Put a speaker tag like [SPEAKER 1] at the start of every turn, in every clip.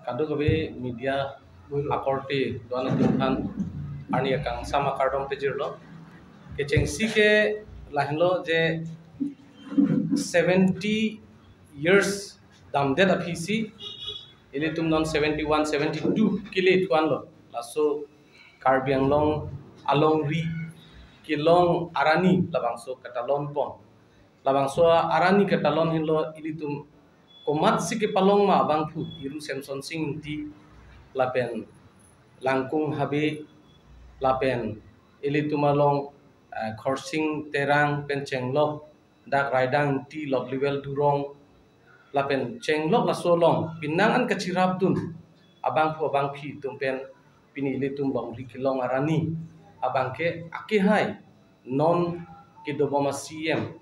[SPEAKER 1] Kadu kabe media akorte doan tumhan arni akang sama kardom pejirlo ke chengsi ke lahinlo je 70 years damdet aphisi ili tum non 71 72 kile thuanlo laso Karbi Anglong along ri kilong arani labangso katalon pon labangso arani katalon hinlo ili tum komat si ke palong ma bangphu iru Samson Singh ti lapen langkung habe lapen ili tumalong khorsing terang pen chenglok dak raidang ti lobliwel durong lapen chenglok la solong pinang an kachirap dun abang phu abang phi tumpen pini ili tum long ri kilong arani abang ke akehai non ke doboma CM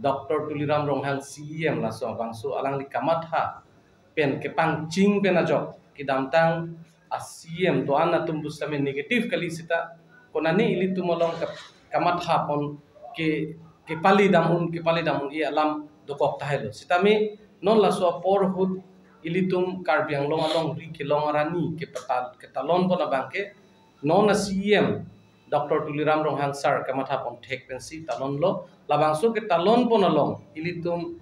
[SPEAKER 1] Dr. Tuliram Ronghang CM la so abang so alang li kamatha pen ke pang ching pen ajok ki damtang a CM to an tum bustame negative kali sita konani ili tumolong kamatha pon ke pali damun ke pali damun i alam dokok tahelo sitame non la so por hut ili tum Karbi Anglong along ri ke long arani ke patal ke talon pon abang ke non a CM Dr. Tuliram Ronghang sir kamatha pon thek pen si talon lo labangso ke talon pon along ilitum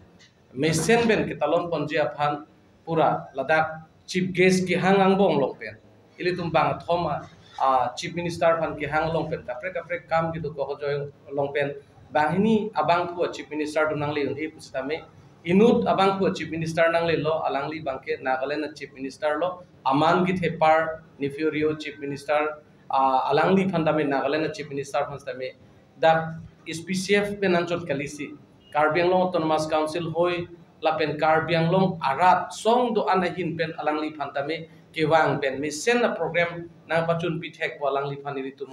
[SPEAKER 1] mesen ben ke talon pon je aphan pura Ladakh chief guest ki hang angbong long pen ilitum bang thoma a chief minister phan ki hang long pen kapre kapre kam ki do ko joy long pen bahini abang phu chief minister dunang le e pustame inut abang phu chief minister nang le lo alangli bangke Nagaland chief minister lo aman ki thepar nifurio chief minister alangli phandame Nagaland chief minister phandame dak SPCF pen anchot kalisi Karbi Anglong Autonomous Council hoi lapen Karbi Anglong arat song do anahin pen alangli phandame kewang pen misen na program nang pachun pithek alangli phaniri tum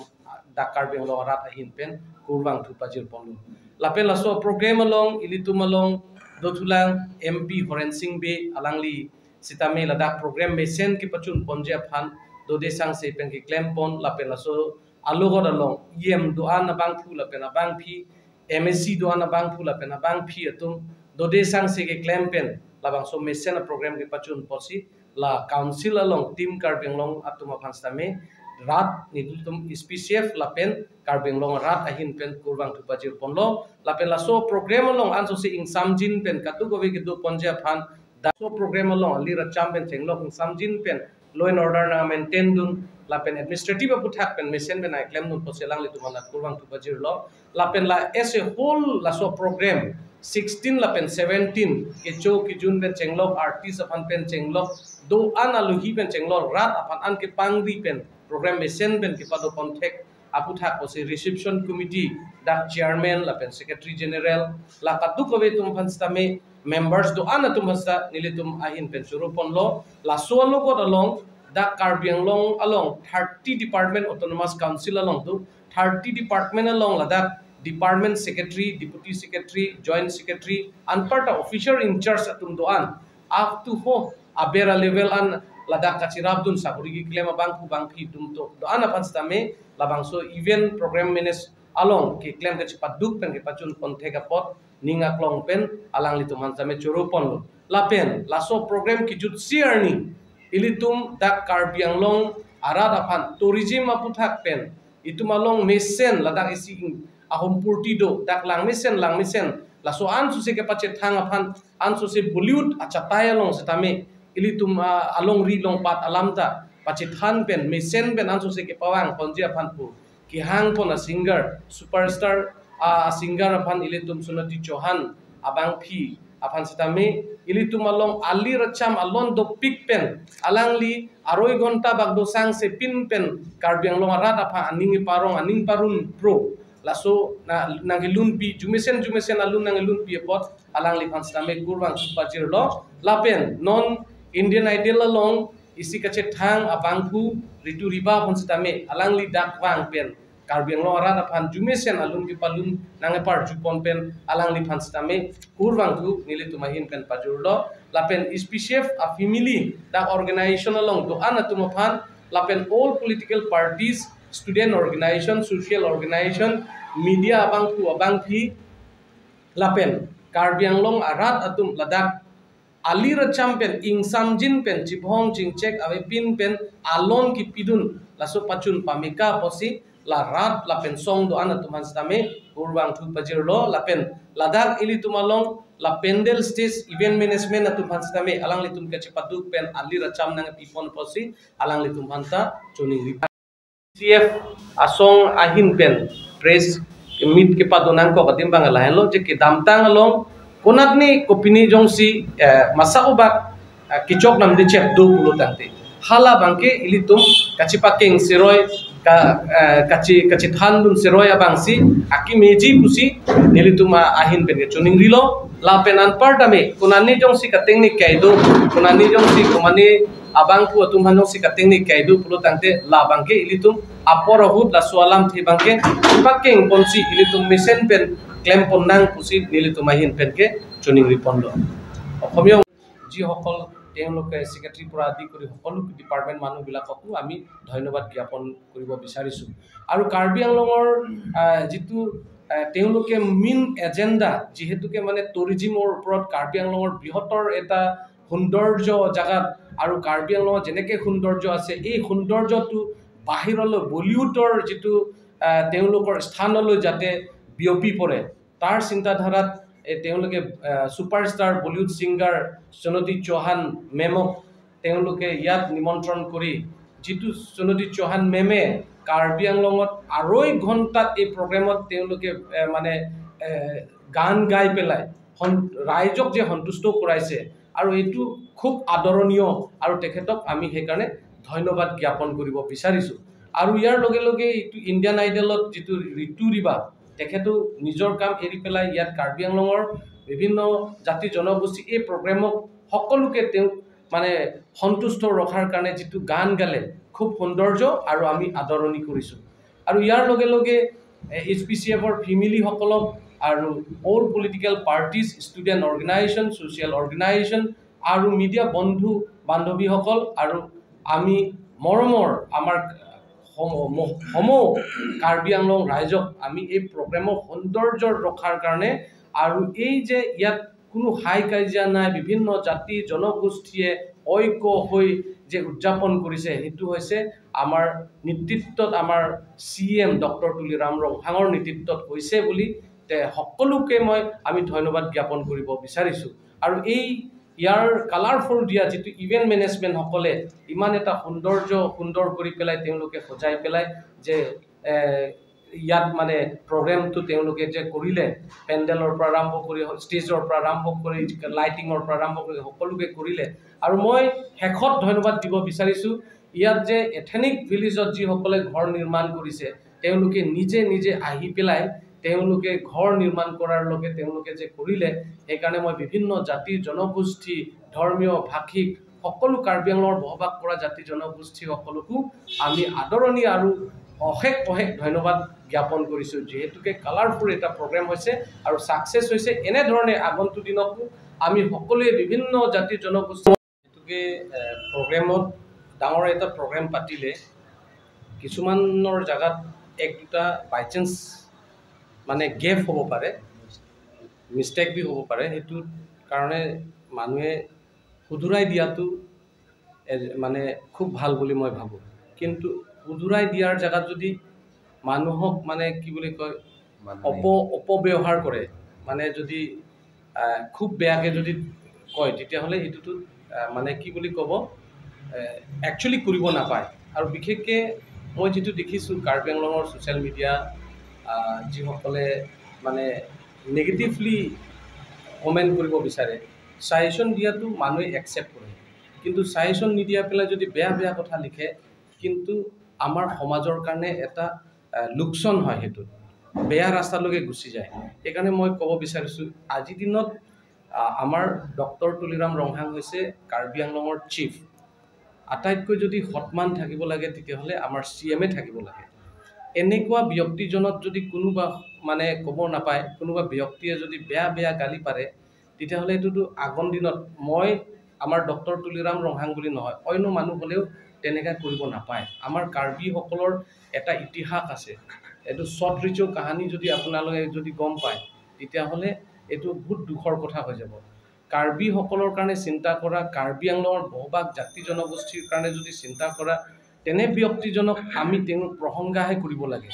[SPEAKER 1] dak Karbi Anglong arat ahin pen kurwang thu pajir ponlu lapen laso program along ilitum along dothulang MP Horen Singh be alangli sitame Ladakh program mesen ki pachun ponje phan do de sang se pen ki claim pon lapen laso alogor along EM do an bang phu lapen abang phi MSc do an bang phu lapen abang phi atum do de sang se ke claim pen labang so mesen program ke pachun posi la council along team Karbi Anglong atuma phanstame rat nidutum SPCF lapen Karbi Anglong rat ahin pen kurwang thu pajir ponlo lapen laso program along anso se ing samjin pen katu gobe ke do ponja phan da so program along ali racham pen chenglok ing samjin pen law and order na maintain dun lapen administrative aputhak pen mesen ben ai claim dun poselang li tumala kurwang thu pajir lo lapen la as a whole laso program 16 lapen 17 ke cho ki jun pen chenglok artist aphan pen chenglok do an aluhi pen chenglok rat aphan an ke pangri pen program mesen ben ke pado contact aputhak pose reception committee dak chairman lapen secretary general la katu kobe tum phanstame members do an atum phansta nilitum ahin pen churupon lo la solo ko along dak Karbi Anglong along 30 department autonomous council along to 30 department along Ladakh department secretary deputy secretary joint secretary anparta officer in charge atum do an up to ho abera level an Ladakh kachirab dun sakuri ki claim abang phu bang phi dum to do an aphanstame labang so event program manage along ke claim ke paduk pen ke pachun konthek apot ninga klong pen alang litum hanstame churupon lo lapen laso program ki jut siarni ilitum dak Karbi Anglong arad aphan tourism aputhak pen itum along mesen Ladakh isi ahom purti do dak lang mesen laso an suse ke pache thang aphan an suse Bollywood achatai along setame ilitum along ri long pat alamta pache than pen mesen pen an suse ke pawang ponji aphan pu ki hang pon a singer superstar a singer aphan ilitum Sunati Chauhan abang phi aphan sitame ilitum along ali racham alon do pik pen alangli aroi ghonta bagdo sang se pin pen Karbi Anglong arat apha aning parong aning parun pro laso na nangilun pi jumesen jumesen alun nangilun pi pot alangli phan sitame kurwang pajir lo lapen non Indian Idol along isi kache thang abangphu ritu riba phan sitame alangli dakwang pen Karbi Anglong arat aphan jumesen alun ki palun nangepar jupon pen alangli phan sitame kurwang thu nili tumahin pen pajurlo lapen SPCF a family dak organization along do an atum aphan lapen all political parties student organization social organization media abang phu abang phi lapen Karbi Anglong arat atum Ladakh Ali racham pen ingsamjin pen chibhong chingchek ave pin pen alon ki pidun laso pachun pamika posi la rat la pen song do ana tuman stame urwang thu pajir lo la pen ladak ili tumalong la pendel stage event management na tumhan stame alang litum ke chepadu pen ali racham nang pipon posi alang litum hanta choning ripa CF asong ahin pen press meet ke padonang ko katim bangala hello je ke damtang along konatni kopini jongsi masa obak kichok nam di chep do pulo tangte hala bangke ilitum kachipakeng seroi ka kachi kachi thandun seroi abangsi aki meji pusi nilituma ahin pen ke choning rilo la pen an partame konani jongsi katengni kaido konani jongsi komani abangku atum hanjong si katengni kaido pulo tangte la bangke ilitum aporohut la sualam thi bangke pakeng ponsi ilitum mission pen claim ponnang pusi nilitum ahin pen ke choning ripondo অসমীয়া যিসকল তেওঁলোকে ছেক্ৰেটাৰীৰ পৰা আদি কৰি সকলো department মানুহবিলাককো আমি ধন্যবাদ জ্ঞাপন কৰিব বিচাৰিছোঁ। আৰু কাৰ্বি আংলঙৰ যিটো তেওঁলোকে মেইন এজেণ্ডা যিহেতুকে মানে টুৰিজিমৰ ওপৰত কাৰ্বি আংলঙৰ বৃহত্তৰ এটা সৌন্দৰ্য জেগাত আৰু কাৰ্বি আংলঙত যেনেকৈ সৌন্দৰ্য আছে এই সৌন্দৰ্যটো বাহিৰলৈ বলিউডৰ যিটো তেওঁলোকৰ স্থানলৈ যাতে বিয়পি পৰে তাৰ চিন্তাধাৰাত তেওঁলোকে superstar Bollywood singer Sunidhi Chouhan মেমক তেওঁলোকে ইয়াত নিমন্ত্ৰণ কৰি যিটো সুনীধি চৌহান মেমে কাৰ্বি আংলঙত 2.5 ঘণ্টাত এই প্ৰগ্ৰেমত তেওঁলোকে মানে গান গাই পেলাই ৰাইজক যে সন্তুষ্ট কৰাইছে আৰু এইটো খুব আদৰণীয় আৰু তেখেতক আমি সেইকাৰণে ধন্যবাদ জ্ঞাপন কৰিব বিচাৰিছোঁ। আৰু ইয়াৰ লগে লগে এইটো ইণ্ডিয়ান আইডলত যিটো ঋতু ৰিবা তেখেতো নিজৰ কাম এৰি পেলাই ইয়াত কাৰ্বি আংলঙৰ বিভিন্ন জাতি জনগোষ্ঠী এই প্ৰগ্ৰেমক সকলোকে তেওঁক মানে সন্তুষ্ট ৰখাৰ কাৰণে যিটো গান গালে খুব সৌন্দৰ্য আৰু আমি আদৰণি কৰিছোঁ। আৰু ইয়াৰ লগে লগে এইচ পি চি এফৰ ফেমিলিসকলক আৰু all political parties, student organisation, social organisation আৰু মিডিয়া বন্ধু বান্ধৱীসকল আৰু আমি মৰমৰ আমাৰ সমূহ কাৰ্বি আংলং ৰাইজক আমি এই প্ৰগ্ৰেমৰ সৌন্দৰ্য ৰখাৰ কাৰণে আৰু এই যে ইয়াত কোনো হাই কাজিয়া নাই, বিভিন্ন জাতি জনগোষ্ঠীয়ে ঐক্য হৈ যে উদযাপন কৰিছে সেইটো হৈছে আমাৰ নেতৃত্বত আমাৰ চি এম ডক্টৰ তুলিৰাম ৰংহাঙৰ নেতৃত্বত হৈছে বুলি সকলোকে আমি ধন্যবাদ জ্ঞাপন কৰিব বিচাৰিছোঁ। আৰু এই ইয়াৰ কালাৰফুল দিয়া যিটো ইভেণ্ট মেনেজমেণ্টসকলে ইমান এটা সৌন্দৰ্য সুন্দৰ কৰি পেলাই তেওঁলোকে সজাই পেলাই যে ইয়াত মানে প্ৰগ্ৰেমটো তেওঁলোকে যে কৰিলে পেণ্ডেলৰ পৰা আৰম্ভ কৰি ষ্টেজৰ পৰা আৰম্ভ কৰি লাইটিঙৰ পৰা আৰম্ভ কৰি সকলোকে কৰিলে। আৰু মই শেষত ধন্যবাদ দিব বিচাৰিছোঁ ইয়াত যে এথেনিক ভিলেজত যিসকলে ঘৰ নিৰ্মাণ কৰিছে তেওঁলোকে নিজে নিজে আহি পেলাই তেওঁলোকে ঘৰ নিৰ্মাণ কৰাৰ লগে তেওঁলোকে যে কৰিলে সেইকাৰণে মই বিভিন্ন জাতি জনগোষ্ঠী ধৰ্মীয় ভাষিক সকলো কাৰ্বি আংলঙৰ বসবাস কৰা জাতি জনগোষ্ঠীসকলকো আমি আদৰণি আৰু অশেষ অশেষ ধন্যবাদ জ্ঞাপন কৰিছোঁ। যিহেতুকে কালাৰফুল এটা প্ৰগ্ৰেম হৈছে আৰু ছাকচেছ হৈছে, এনেধৰণে আগন্তুক দিনতো আমি সকলোৱে বিভিন্ন জাতি জনগোষ্ঠী যিহেতুকে প্ৰগ্ৰেমত ডাঙৰ এটা প্ৰগ্ৰেম পাতিলে কিছুমানৰ জেগাত এক দুটা বাই চান্স মানে গেপ হ'ব পাৰে, মিষ্টেক বি হ'ব পাৰে, সেইটো কাৰণে মানুহে শুধৰাই দিয়াটো মানে খুব ভাল বুলি মই ভাবোঁ। কিন্তু শুধৰাই দিয়াৰ জেগাত যদি মানুহক মানে কি বুলি কয় অপব্যৱহাৰ কৰে, মানে যদি খুব বেয়াকৈ যদি কয় তেতিয়াহ'লে এইটোতো মানে কি বুলি ক'ব একচুৱেলি কৰিব নাপায়। আৰু বিশেষকৈ মই যিটো দেখিছোঁ কাৰ্বি আংলঙৰ ছ'চিয়েল মিডিয়া যিসকলে মানে নেগেটিভলি কমেণ্ট কৰিব বিচাৰে, ছাজেশ্যন দিয়াটো মানুহে একচেপ্ট কৰে, কিন্তু ছাজেশ্যন নিদিয়া পেলাই যদি বেয়া বেয়া কথা লিখে কিন্তু আমাৰ সমাজৰ কাৰণে এটা লোকচান হয়, সেইটোত বেয়া ৰাস্তালৈকে গুচি যায়। সেইকাৰণে মই ক'ব বিচাৰিছোঁ আজিৰ দিনত আমাৰ ডক্টৰ তুলিৰাম ৰংহাং হৈছে কাৰ্বি আংলঙৰ চিফ। আটাইতকৈ যদি সন্মান থাকিব লাগে তেতিয়াহ'লে আমাৰ চি এমে থাকিব লাগে। এনেকুৱা ব্যক্তিজনত যদি কোনোবা মানে ক'ব নাপায়, কোনোবা ব্যক্তিয়ে যদি বেয়া বেয়া গালি পাৰে তেতিয়াহ'লে এইটোতো আগৰ দিনত মই আমাৰ ডক্টৰ তুলিৰাম ৰংহাং বুলি নহয় অন্য মানুহ হ'লেও তেনেকুৱা কৰিব নাপায়। আমাৰ কাৰ্বিসকলৰ এটা ইতিহাস আছে, এইটো চট ৰিচৰ কাহানী যদি আপোনালোকে যদি গম পায় তেতিয়াহ'লে এইটো বহুত দুখৰ কথা হৈ যাব। কাৰ্বিসকলৰ কাৰণে চিন্তা কৰা, কাৰ্বি আংলঙৰ বহুভাগ জাতি জনগোষ্ঠীৰ কাৰণে যদি চিন্তা কৰা, তেনে ব্যক্তিজনক আমি তেওঁৰ প্ৰশংসাহে কৰিব লাগে।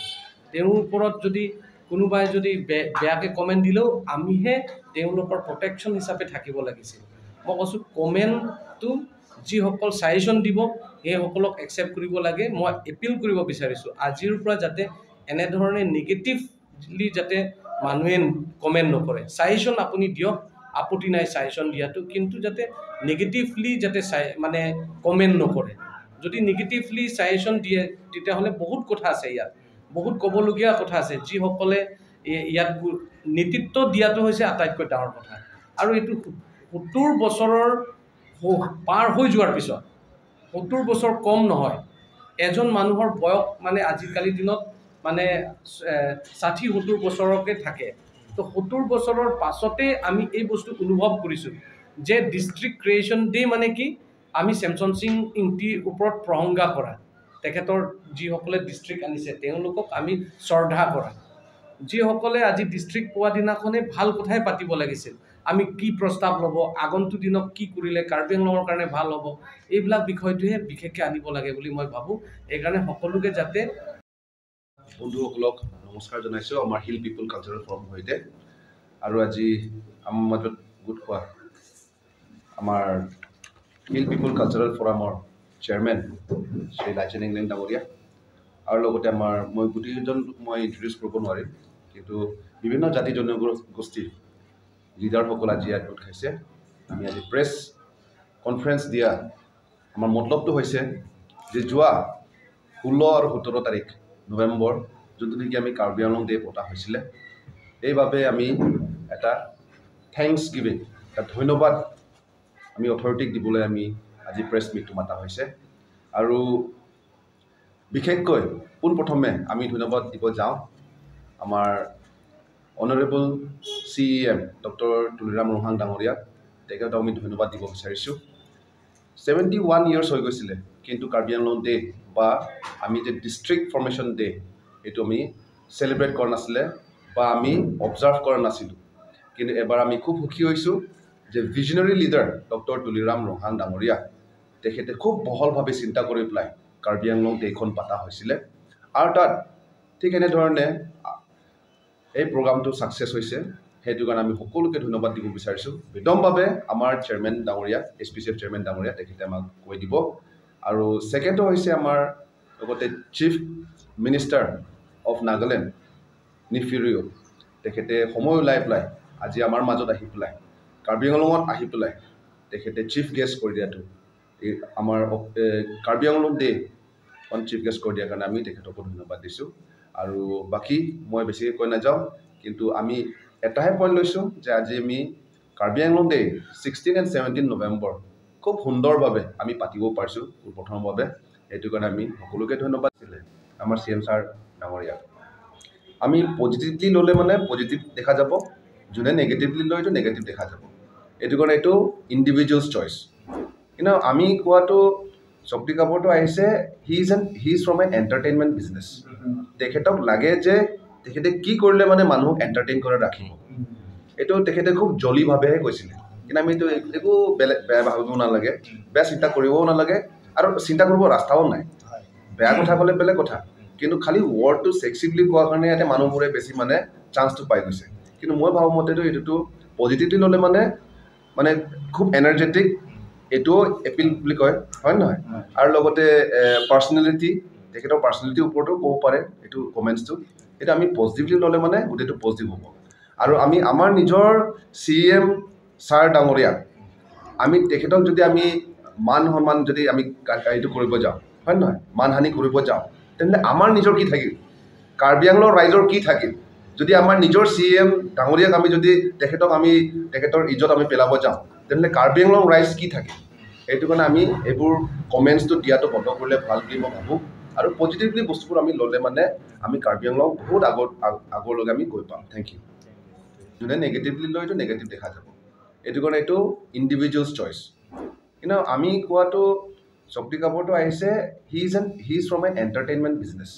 [SPEAKER 1] তেওঁৰ ওপৰত যদি কোনোবাই যদি বেয়াকৈ কমেণ্ট দিলেও আমিহে তেওঁলোকৰ প্ৰটেকশ্যন হিচাপে থাকিব লাগিছিল। মই কৈছোঁ, কমেণ্টটো যিসকল ছাজেশ্যন দিব সেইসকলক একচেপ্ট কৰিব লাগে। মই এপিল কৰিব বিচাৰিছোঁ, আজিৰ পৰা যাতে এনেধৰণে নিগেটিভলি যাতে মানুহে কমেণ্ট নকৰে। ছাজেশ্যন আপুনি দিয়ক, আপত্তি নাই ছাজেশ্যন দিয়াটো, কিন্তু যাতে নিগেটিভলি যাতে চাই মানে কমেণ্ট নকৰে। যদি নিগেটিভলি ছাজেশ্যন দিয়ে, তেতিয়াহ'লে বহুত কথা আছে ইয়াত, বহুত ক'বলগীয়া কথা আছে। যিসকলে ইয়াত নেতৃত্ব দিয়াটো হৈছে আটাইতকৈ ডাঙৰ কথা। আৰু এইটো 70 বছৰৰ পাৰ হৈ যোৱাৰ পিছত, 70 বছৰ কম নহয়, এজন মানুহৰ বয়স মানে আজিকালিৰ দিনত মানে 60-70 বছৰকে থাকে। তো 70 বছৰৰ পাছতে আমি এই বস্তু অনুভৱ কৰিছোঁ যে ডিষ্ট্ৰিক্ট ক্ৰিয়েশ্যন ডে মানে কি, আমি চেমচন সিং ইংতিৰ ওপৰত প্ৰশংসা কৰা, তেখেতৰ যিসকলে ডিষ্ট্ৰিক্ট আনিছে তেওঁলোকক আমি শ্ৰদ্ধা কৰা। যিসকলে আজি ডিষ্ট্ৰিক্ট পোৱা দিনাখনেই ভাল কথাই পাতিব লাগিছিল, আমি কি প্ৰস্তাৱ ল'ব, আগন্তুক দিনত কি কৰিলে কাৰ্বি আংলঙৰ কাৰণে ভাল হ'ব, এইবিলাক বিষয়টোহে বিশেষকৈ আনিব লাগে বুলি মই ভাবোঁ। সেইকাৰণে সকলোকে যাতে
[SPEAKER 2] বন্ধুসকলক নমস্কাৰ জনাইছোঁ আমাৰ হিল পিপুল কালচাৰেল ফৰামৰ সৈতে। আৰু আজি আমাৰ মাজত গোট খোৱা আমাৰ হিল পিপুল কালচাৰেল ফৰামৰ চেয়াৰমেন শ্ৰী লাইচেন ইংলেং ডাঙৰীয়া, আৰু লগতে আমাৰ মই গোটেইকেইজন মই ইণ্ট্ৰডিউচ কৰিব নোৱাৰিম, কিন্তু বিভিন্ন জাতি জনগোষ্ঠীৰ লিডাৰসকল আজি ইয়াত গোট খাইছে। আমি আজি প্ৰেছ কনফাৰেঞ্চ দিয়া আমাৰ মতলবটো হৈছে যে যোৱা 16 আৰু 17 তাৰিখ নৱেম্বৰ, যোনটো নেকি আমি কাৰ্বি আংলং ডে পতা হৈছিলে, এইবাবে আমি এটা thanks giving, এটা ধন্যবাদ আমি অথৰিটিক দিবলৈ আমি আজি প্ৰেছ মিটটো মাতা হৈছে। আৰু বিশেষকৈ পোনপ্ৰথমে আমি ধন্যবাদ দিব যাওঁ আমাৰ honourable CEM doctor Tuliram Ronghang ডাঙৰীয়াক, তেখেতক আমি ধন্যবাদ দিব বিচাৰিছোঁ। 71 ইয়াৰ্ছ হৈ গৈছিলে, কিন্তু কাৰ্বি আংলং ডে বা আমি যে ডিষ্ট্ৰিক্ট ফৰ্মেশ্যন ডে এইটো আমি চেলিব্ৰেট কৰা নাছিলে বা আমি অবজাৰ্ভ কৰা নাছিলোঁ। কিন্তু এবাৰ আমি খুব সুখী হৈছোঁ যে visionary leader doctor Tuliram Ronghang ডাঙৰীয়া, তেখেতে খুব বহলভাৱে চিন্তা কৰি পেলাই কাৰ্বি আংলং ডেখন পতা হৈছিলে, আৰু তাত ঠিক এনেধৰণে এই প্ৰগ্ৰামটো ছাকচেছ হৈছে। সেইটো কাৰণে আমি সকলোকে ধন্যবাদ দিব বিচাৰিছোঁ। বিতংভাৱে আমাৰ চেয়াৰমেন ডাঙৰীয়া, HPCF chairman ডাঙৰীয়া, তেখেতে আমাক কৈ দিব। আৰু ছেকেণ্ডটো হৈছে আমাৰ লগতে chief minister of Nagaland nephew Rio', তেখেতে সময় ওলাই পেলাই আজি আমাৰ মাজত আহি পেলাই কাৰ্বি আংলঙত আহি পেলাই তেখেতে চিফ গেষ্ট কৰি দিয়াটো, এই আমাৰ Karbi Anglong day on chief guest কৰি দিয়াৰ কাৰণে আমি তেখেতকো ধন্যবাদ দিছোঁ। আৰু বাকী মই বেছিকৈ কৈ নাযাওঁ, কিন্তু আমি এটাহে পইণ্ট লৈছোঁ যে আজি আমি কাৰ্বি আংলং ডে 16 এণ্ড 17 নৱেম্বৰ খুব সুন্দৰভাৱে আমি পাতিব পাৰিছোঁ প্ৰথমৰ বাবে। সেইটো কাৰণে আমি সকলোকে ধন্যবাদ দিলে আমাৰ CM sir ডাঙৰীয়া। আমি পজিটিভলি ল'লে মানে পজিটিভ দেখা যাব, যোনে নেগেটিভলি লয় এইটো নেগেটিভ দেখা যাব। এইটো কাৰণে এইটো ইণ্ডিভিজুৱেলছ চইচ। কিন্তু আমি কোৱাটো শক্তি কাপুৰটো আহিছে, he is from an entertainment business. তেখেতক লাগে যে তেখেতে কি কৰিলে মানে মানুহক এণ্টাৰটেইন কৰি ৰাখিব, এইটো তেখেতে খুব জলিভাৱেহে কৈছিলে। কিন্তু আমি এইটো একো বেলেগ বেয়া ভাবিব নালাগে, বেয়া চিন্তা কৰিবও নালাগে, আৰু চিন্তা কৰিব ৰাস্তাও নাই। বেয়া কথা ক'লে বেলেগ কথা, কিন্তু খালি ৱৰ্ডটো ছেক্সি বুলি কোৱাৰ কাৰণে ইয়াতে মানুহবোৰে বেছি মানে চান্সটো পাই গৈছে। কিন্তু মই ভাবোঁ মতেতো এইটোতো পজিটিভলি ল'লে মানে মানে খুব এনাৰ্জেটিক, এইটোও এপিল বুলি কয়, হয় নহয়? আৰু লগতে পাৰ্চনেলিটি, তেখেতৰ পাৰ্চনেলিটিৰ ওপৰতো ক'ব পাৰে এইটো কমেণ্টছটো। এইটো আমি পজিটিভলি ল'লে মানে গোটেইটো পজিটিভ হ'ব। আৰু আমি আমাৰ নিজৰ CM sir ডাঙৰীয়াক আমি তেখেতক যদি আমি মান সন্মান যদি আমি এইটো কৰিব যাওঁ, হয় নহয়, মানহানি কৰিব যাওঁ, তেনেহ'লে আমাৰ নিজৰ কি থাকিল, কাৰ্বি আংলং ৰাইজৰ কি থাকিল? যদি আমাৰ নিজৰ CM ডাঙৰীয়াক আমি যদি তেখেতক আমি তেখেতৰ ইজ্জত আমি পেলাব যাওঁ, তেনেহ'লে কাৰ্বি আংলং ৰাইজ কি থাকিল? সেইটো কাৰণে আমি এইবোৰ কমেণ্টছটো দিয়াটো বন্ধ কৰিলে ভাল বুলি মই ভাবোঁ। আৰু পজিটিভলি বস্তুবোৰ আমি ল'লে মানে আমি কাৰ্বি আংলং বহুত আগলৈকে আমি গৈ পাম। Thank U. যোনে নেগেটিভলি লয় এইটো নেগেটিভ দেখা যাব। এইটো কাৰণে এইটো ইণ্ডিভিজুৱেলছ চইচ। কিন্তু আমি কোৱাটো শক্তি কাপুৰটো আহিছে, he is from an entertainment business.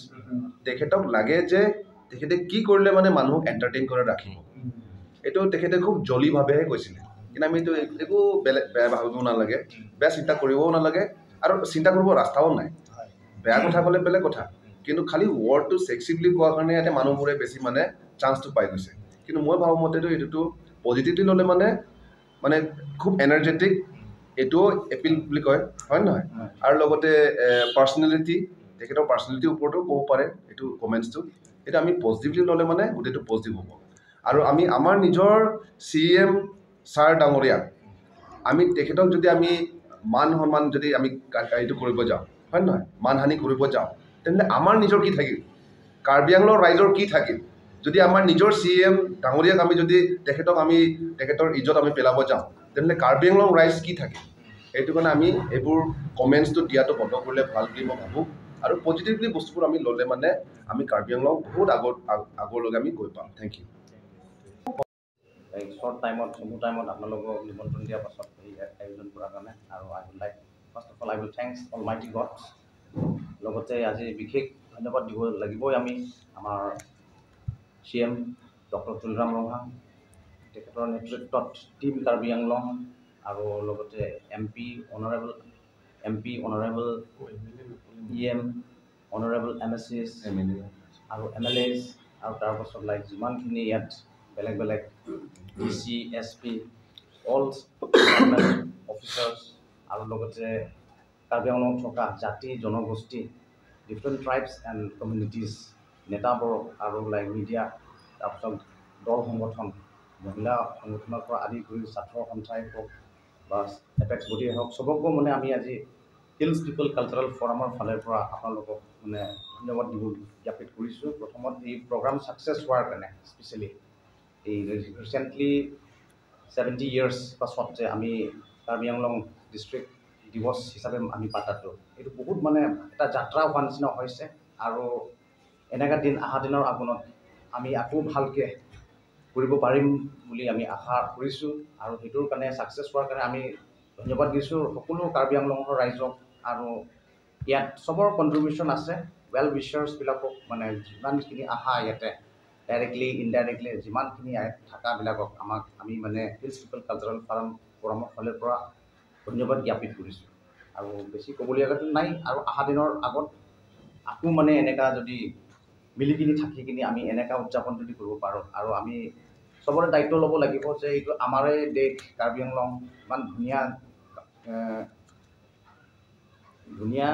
[SPEAKER 2] তেখেতক লাগে যে তেখেতে কি কৰিলে মানে মানুহক এণ্টাৰটেইন কৰি ৰাখিব, এইটো তেখেতে খুব জলিভাৱেহে কৈছিলে। কিন্তু আমি এইটো একো বেলেগ বেয়া ভাবিব নালাগে, বেয়া চিন্তা কৰিবও নালাগে, আৰু চিন্তা কৰিব ৰাস্তাও নাই। বেয়া কথা ক'লে বেলেগ কথা, কিন্তু খালি ৱৰ্ডটো ছেক্সি বুলি কোৱাৰ কাৰণে ইয়াতে মানুহবোৰে বেছি মানে চান্সটো পাই গৈছে। কিন্তু মই ভাবোঁ মতেতো এইটোতো পজিটিভলি ল'লে মানে মানে খুব এনাৰ্জেটিক, এইটোও এপিল বুলি কয়, হয় নহয়? আৰু লগতে পাৰ্চনেলিটি, তেখেতৰ পাৰ্চনেলিটিৰ ওপৰতো ক'ব পাৰে এইটো কমেণ্টছটো। এইটো আমি পজিটিভলি ল'লে মানে গোটেইটো পজিটিভ হ'ব। আৰু আমি আমাৰ নিজৰ CM sir ডাঙৰীয়াক আমি তেখেতক যদি আমি মান সন্মান যদি আমি এইটো কৰিব যাওঁ, হয় নহয়, মানহানি কৰিব যাওঁ, তেনেহ'লে আমাৰ নিজৰ কি থাকিল, কাৰ্বি আংলং ৰাইজৰ কি থাকিল? যদি আমাৰ নিজৰ CM ডাঙৰীয়াক আমি যদি তেখেতক আমি তেখেতৰ ইজ্জত আমি পেলাব যাওঁ, তেনেহ'লে কাৰ্বি আংলং ৰাইজ কি থাকিল? সেইটো কাৰণে আমি এইবোৰ কমেণ্টছটো দিয়াটো বন্ধ কৰিলে ভাল বুলি মই ভাবোঁ। আৰু পজিটিভলি বস্তুবোৰ আমি ল'লে মানে আমি কাৰ্বি আংলং বহুত আগলৈকে আমি গৈ পাম। Thank U.
[SPEAKER 3] এই শ্বৰ্ট টাইমত, চমু টাইমত আপোনালোকক নিমন্ত্ৰণ দিয়াৰ পাছত এই আয়োজন কৰাৰ কাৰণে। আৰু I will like first of all I will thanks almighty God। লগতে আজি বিশেষ ধন্যবাদ দিব লাগিবই আমি আমাৰ CM doctor Tuliram Ronghang, তেখেতৰ নেতৃত্বত টীম কাৰ্বি আংলং, আৰু লগতে MP, honourable MP, honourable EM, honourable MSCs আৰু MLAs, আৰু তাৰপাছত লাইক যিমানখিনি ইয়াত বেলেগ বেলেগ DC, SP, all department officers, আৰু লগতে কাৰ্বি আংলঙত থকা জাতি জনগোষ্ঠী, ডিফাৰেণ্ট ট্ৰাইবছ এণ্ড কমিউনিটিজ নেতাবোৰক, আৰু লাইক মিডিয়া, তাৰপিছত দল সংগঠন, মহিলা সংগঠনৰ পৰা আদি কৰি ছাত্ৰ সন্থাই হওক বা এপেক্স বডিয়ে হওক, চবকো মানে আমি আজি হিলছ পিপল কালচাৰেল ফৰামৰ ফালৰ পৰা আপোনালোকক মানে ধন্যবাদ দিব জ্ঞাপিত কৰিছোঁ। প্ৰথমত এই প্ৰগ্ৰাম ছাকচেছ হোৱাৰ কাৰণে, স্পেচিয়েলি এই ৰিচেণ্টলি 70 ইয়াৰ্ছ পাছত যে আমি কাৰ্বি আংলং ডিষ্ট্ৰিক্ট দিৱস হিচাপে আমি পাতাটো, এইটো বহুত মানে এটা যাত্ৰা হোৱা নিচিনা হৈছে। আৰু এনেকুৱা দিন অহা দিনৰ আগত আমি আকৌ ভালকৈ কৰিব পাৰিম বুলি আমি আশা কৰিছোঁ। আৰু সেইটোৰ কাৰণে ছাকচেছ হোৱাৰ কাৰণে আমি ধন্যবাদ দিছোঁ সকলো কাৰ্বি আংলঙৰ ৰাইজক। আৰু ইয়াত চবৰ কণ্ট্ৰিবিউশ্যন আছে, ৱেল উইচাৰ্ছবিলাকক, মানে যিমানখিনি আহা ইয়াতে ডাইৰেক্টলি ইনডাইৰেক্টলি যিমানখিনি থকাবিলাকক আমাক আমি মানে হিলছ পিপল কালচাৰেল ফৰামৰ ফালৰ পৰা ধন্যবাদ জ্ঞাপিত কৰিছোঁ। আৰু বেছি ক'বলগীয়াটো নাই। আৰু অহা দিনৰ আগত আকৌ মানে এনেকুৱা যদি মিলি কিনি থাকি কিনি আমি এনেকুৱা উদযাপন যদি কৰিব পাৰোঁ, আৰু আমি চবৰে দায়িত্ব ল'ব লাগিব যে এইটো আমাৰে দেশ কাৰ্বি আংলং, ইমান ধুনীয়া ধুনীয়া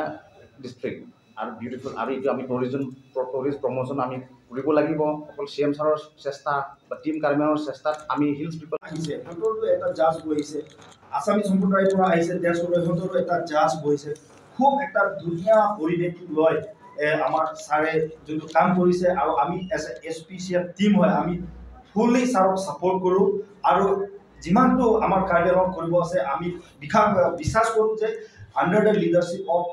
[SPEAKER 3] ডিষ্ট্ৰিক্ট আৰু বিউটিফুল, আৰু এইটো আমি টুৰিষ্ট প্ৰমোশ্যন আমি কৰিব লাগিব। অকল CM ছাৰৰ চেষ্টা বা টীম কাৰ্বি আংলঙৰ চেষ্টাত আমি হিলছ পিপল
[SPEAKER 4] আহিছে, সিহঁতৰো এটা জাজ বহিছে, আছামী সম্প্ৰদায়ৰ পৰা আহিছে ডেন্স কৰিব, সিহঁতৰো এটা জাজ বহিছে। খুব এটা ধুনীয়া পৰিৱেশটো লৈ আমাৰ ছাৰে যোনটো কাম কৰিছে, আৰু আমি as a SPCF team হয় আমি ফুল্লি ছাৰক ছাপৰ্ট কৰোঁ। আৰু যিমানটো আমাৰ কাৰ্বি আংলঙত কৰিব আছে, আমি বিশ্বাস কৰোঁ যে under the leadership of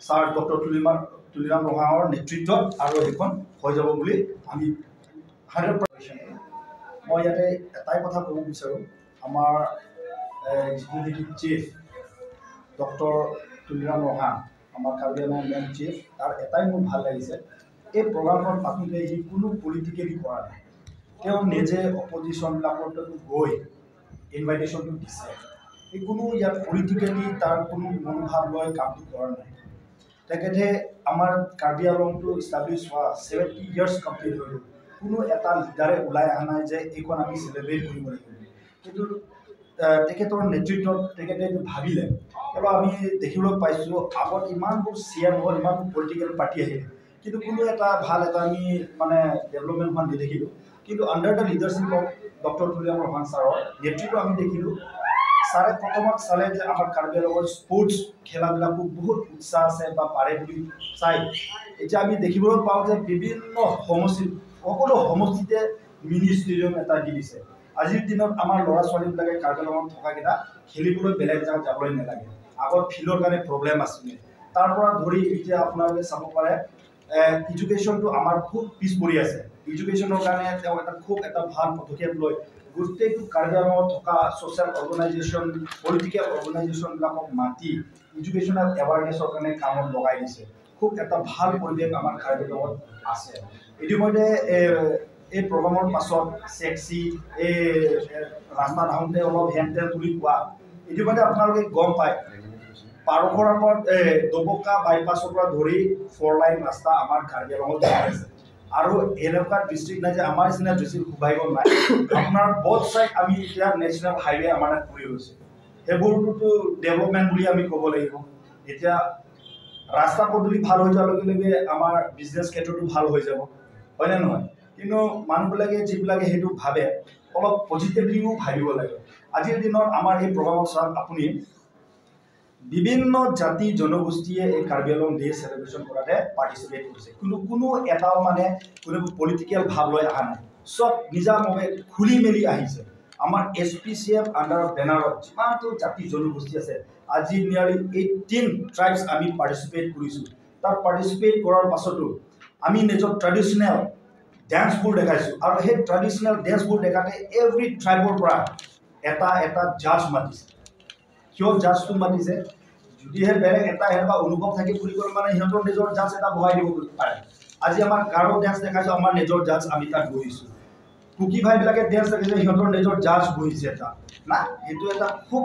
[SPEAKER 4] sir doctor Tuliram ৰংহাঙৰ নেতৃত্বত আৰু সেইখন হৈ যাব বুলি আমি 100%। মই ইয়াতে এটাই কথা ক'ব বিচাৰোঁ, আমাৰ যিটো নেকি চিফ ডক্টৰ তুলিৰাম ৰংহাং, আমাৰ কাৰ্বি আংলং মেইন চিফ, তাৰ এটাই মোৰ ভাল লাগিছে, এই প্ৰগ্ৰামখন পাতোঁতে সি কোনো পলিটিকেলি কৰা নাই, তেওঁ নিজে অপজিশ্যনবিলাকৰ তাতো গৈ ইনভাইটেশ্যনটো দিছে। এই কোনো ইয়াত পলিটিকেলি তাৰ কোনো মনোভাৱ লৈ কামটো কৰা নাই। তেখেতে আমাৰ কাৰ্বি আংলংটো ইষ্টাব্লিছ হোৱা 70 ইয়াৰ্ছ কমপ্লিট হৈ গ'ল, কোনো এটা লিডাৰে ওলাই অহা নাই যে এইখন আমি চেলিব্ৰেট কৰিব লাগিব। কিন্তু তেখেতৰ নেতৃত্বত তেখেতে এইটো ভাবিলে। আৰু আমি দেখিবলৈ পাইছোঁ আগত ইমানবোৰ CM হ'ল, ইমানবোৰ পলিটিকেল পাৰ্টি আহিলে, কিন্তু কোনো এটা ভাল এটা আমি মানে ডেভেলপমেণ্ট হোৱা নেদেখিলোঁ। কিন্তু under the leadership of doctor Tuliram Ronghang ছাৰৰ নেতৃত্ব আমি দেখিলোঁ, ছাৰে প্ৰথমত চালে যে আমাৰ কাৰ্বি আংলঙৰ স্পৰ্টছ খেলাবিলাকো বহুত উৎসাহ আছে বা পাৰে বুলি চাই এতিয়া আমি দেখিবলৈ পাওঁ যে বিভিন্ন সমষ্টিত, সকলো সমষ্টিতে মিনি ষ্টেডিয়াম এটা দি দিছে। আজিৰ দিনত আমাৰ ল'ৰা ছোৱালীবিলাকে কাৰ্বি আংলঙত থকাকেইটা খেলিবলৈ বেলেগ জেগাত যাবলৈ নালাগে, আগত ফিল্ডৰ কাৰণে প্ৰব্লেম আছিলে। তাৰ পৰা ধৰি এতিয়া আপোনালোকে চাব পাৰে এডুকেশ্যনটো আমাৰ খুব পিছ পৰি আছে। এডুকেশ্যনৰ কাৰণে তেওঁ এটা খুব এটা ভাল পদক্ষেপ লৈ গোটেইটো কাৰ্বি আংলঙত থকা ছ'চিয়েল অৰ্গেনাইজেশ্যন, পলিটিকেল অৰ্গেনাইজেশ্যনবিলাকক মাতি এডুকেশ্যনেল এৱাৰনেছৰ কাৰণে কামত লগাই দিছে। খুব এটা ভাল পৰিৱেশ আমাৰ কাৰ্বি আংলঙত আছে। ইতিমধ্যে এই প্ৰগ্ৰামৰ পাছত চেক্সি, এই ৰাস্তাত আহোঁতে অলপ হেন তেন বুলি কোৱা, ইতিমধ্যে আপোনালোকে গম পায়, পাৰখৰাৰ পৰা ডবকা বাইপাছৰ পৰা ধৰি ফ'ৰ লাইন ৰাস্তা আমাৰ কাৰ্বি আংলঙত বনাই আছে। আৰু এনেকুৱা ডিষ্ট্ৰিক্ট নাই যে আমাৰ নিচিনা ডিষ্ট্ৰিক্ট সৌভাগ্য নাই। আপোনাৰ বথ চাইড আমি এতিয়া নেশ্যনেল হাইৱে আমাৰ তাত কৰি গৈছে, সেইবোৰটোতো ডেভেলপমেণ্ট বুলি আমি ক'ব লাগিব। এতিয়া ৰাস্তা পদূলি ভাল হৈ যোৱাৰ লগে লগে আমাৰ বিজনেছ ক্ষেত্ৰতো ভাল হৈ যাব, হয়নে নহয়? কিন্তু মানুহবিলাকে যিবিলাকে সেইটো ভাবে, অলপ পজিটিভলিও ভাবিব লাগে। আজিৰ দিনত আমাৰ এই প্ৰগ্ৰামত চাওক আপুনি, বিভিন্ন জাতি জনগোষ্ঠীয়ে এই কাৰ্বি আংলং ডে চেলিব্ৰেশ্যন কৰাতে পাৰ্টিচিপেট কৰিছে, কিন্তু কোনো এটাও মানে কোনো পলিটিকেল ভাৱ লৈ অহা নাই, চব নিজাভাৱে খুলি মেলি আহিছে। আমাৰ এছপিচিএফ আণ্ডাৰ বেনাৰত যিমানটো জাতি জনগোষ্ঠী আছে, আজি নিয়াৰলি 18 ট্ৰাইবছ আমি পাৰ্টিচিপেট কৰিছোঁ। তাত পাৰ্টিচিপেট কৰাৰ পাছতো আমি নিজৰ ট্ৰেডিশ্যনেল ডেন্সবোৰ দেখাইছোঁ, আৰু সেই ট্ৰেডিশ্যনেল ডেন্সবোৰ দেখাতে এভৰি ট্ৰাইবৰ পৰা এটা এটা জাজ মাতিছে। কিয় জাজটো মাতিছে? যদিহে বেলেগ এটা সেনেকুৱা অনুভৱ থাকে বুলি ক'লে মানে সিহঁতৰ নিজৰ জাজ এটা বহাই দিব পাৰে। আজি আমাৰ গাৰো ডেন্স দেখাইছোঁ, আমাৰ নিজৰ জাজ আমি তাত বহিছোঁ। কুকি ভাইবিলাকে ডেন্স দেখাইছে, সিহঁতৰ নিজৰ জাজ বহিছে এটা না, সেইটো এটা খুব